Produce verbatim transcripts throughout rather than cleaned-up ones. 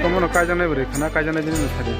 Tomono kaijaknai bo rikha na, kaijaknai bini no sadi.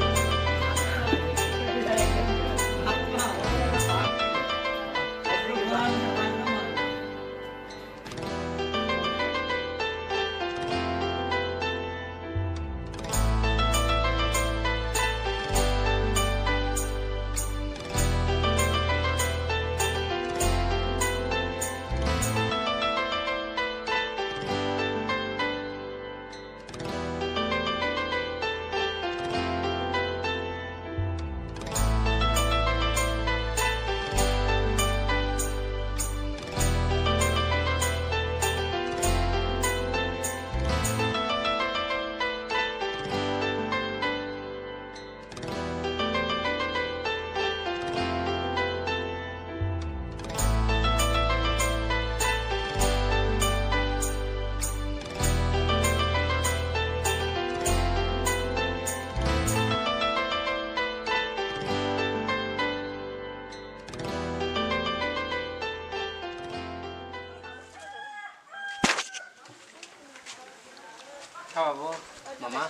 Sabo, mama.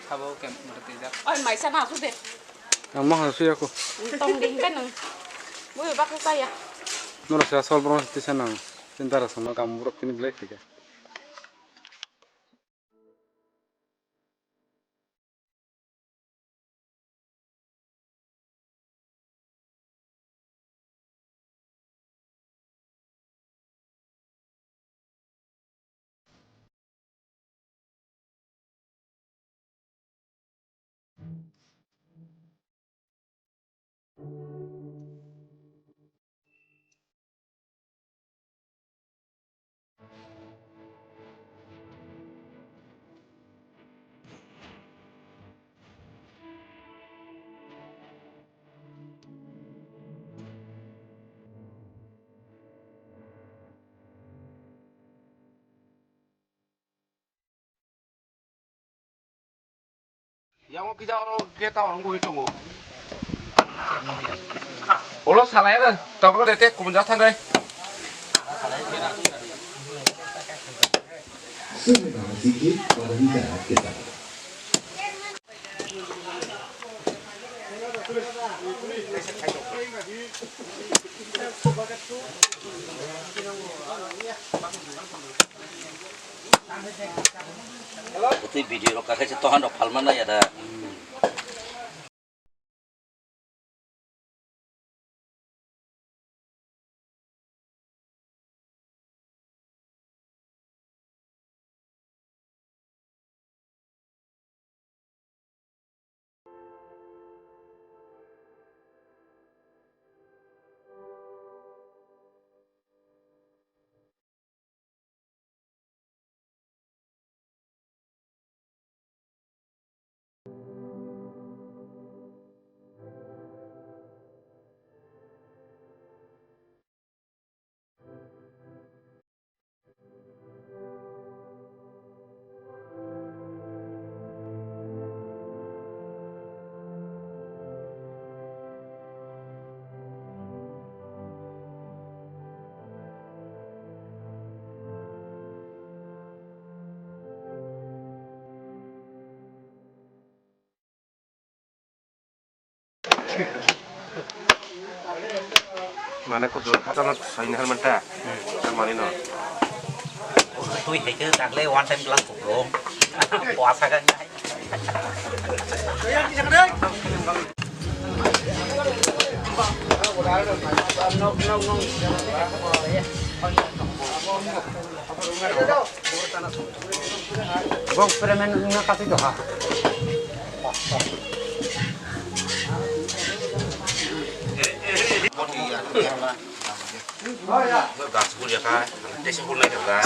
Sabo, kem, mata tijak. Oi, maisa na su de. Ang mahal su yako. Tong ding kan nang. Bui bak sa ya. Nora sa sol bro tisa nang. Tintara sama kamu bro tini belai tiga. Yang o kisa oro gate o wngwi tongo. Olo salai na tokro de te kumun ja thangai. Tei video rok kaisa tohan rok phalma nai ya da. Mane kuchuk khatano soini harmanta. Mani no. Tui hai ke dagle one time glass ko bro. Puasa kan nai. Bong premen wngna kasui doha. Gas bul ya ka, tesa bul nai ka.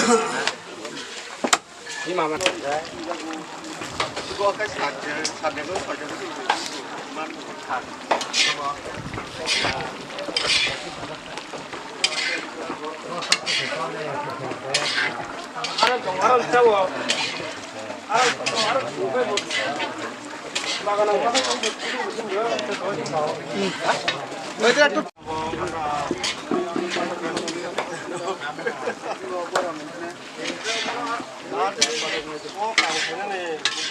Ni mama.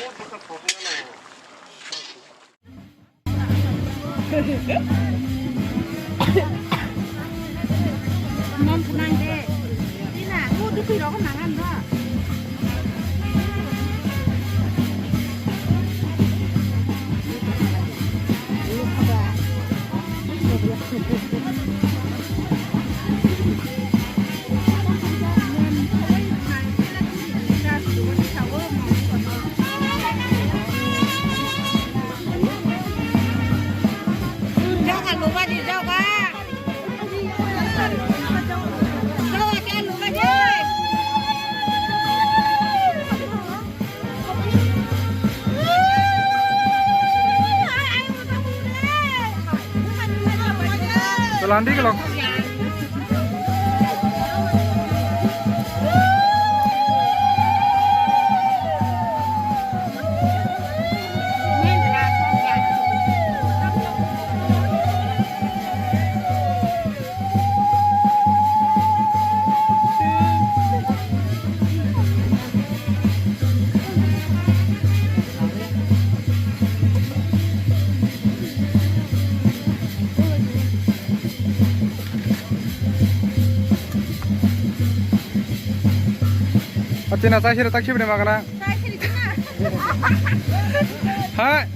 Nom phnang de. Ina, o dukwi rok nang an do. Landi kelok. Atina chai sira tak sibri magana. Hai.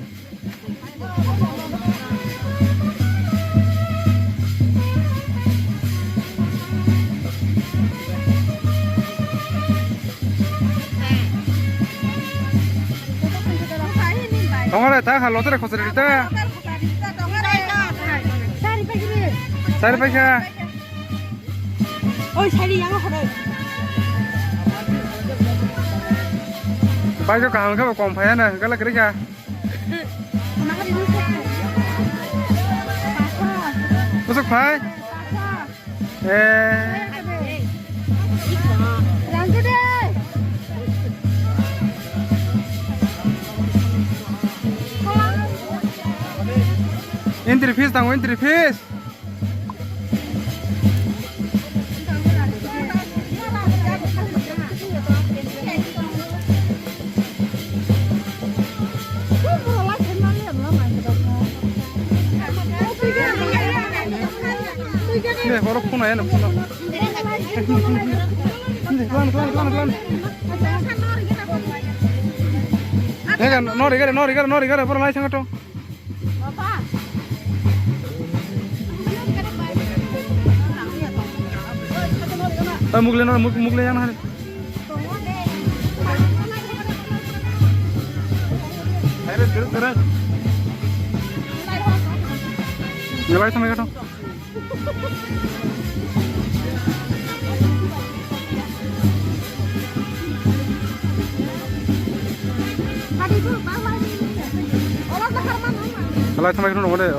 Tongore ta ha lotere khosere ta. Sari paikha. Oi, sari yang horo. Paikha kaham khe bo kom phaya na, gala kwrwi kha. Bwswk phai? Eh. Entry fees tango, entry fees. Ne, borok phone aya na phone. Plan, plan, plan, plan. Ega, no rigare, no rigare, no rigare, borok lai sangato. Oi, mugle no, mug-, mugle yang hari. Nyalai sampai kadang. Alai thamai kheno nongmani, oh.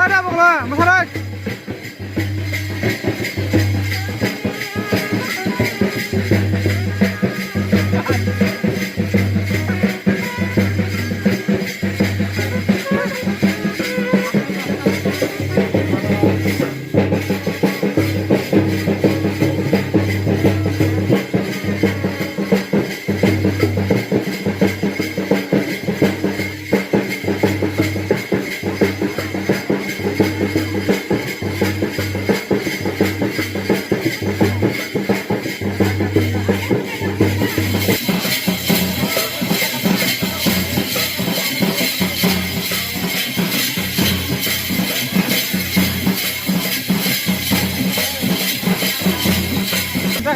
Ada bokla, masarai.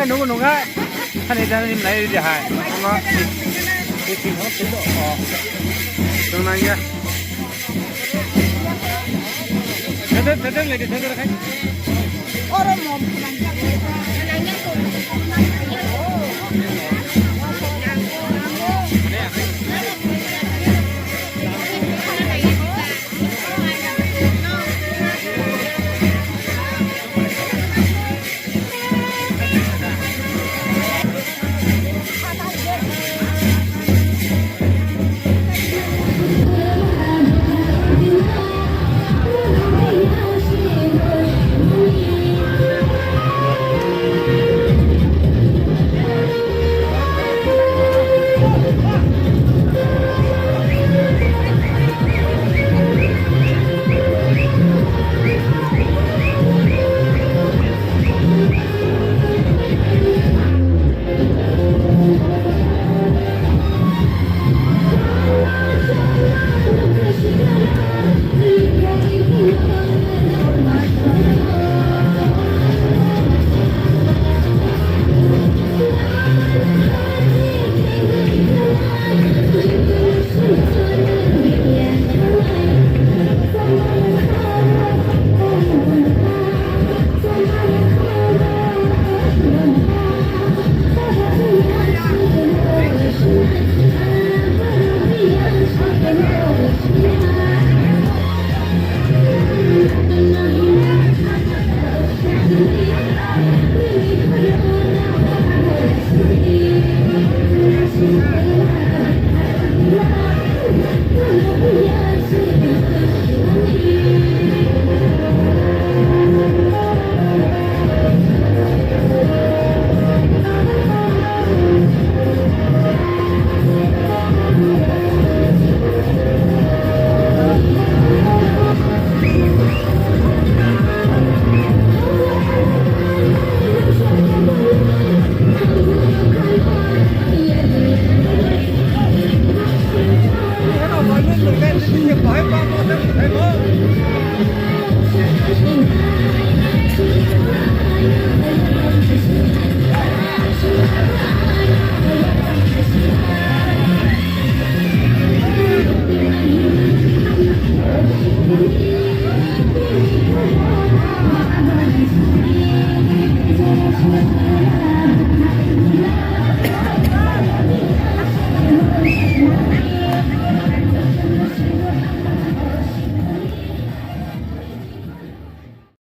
Nunggu nunggu. Hani dan ini naik di hai. Nunggu. Nunggu ya. Tete, tete, lagi, tete, kai. Oro mom.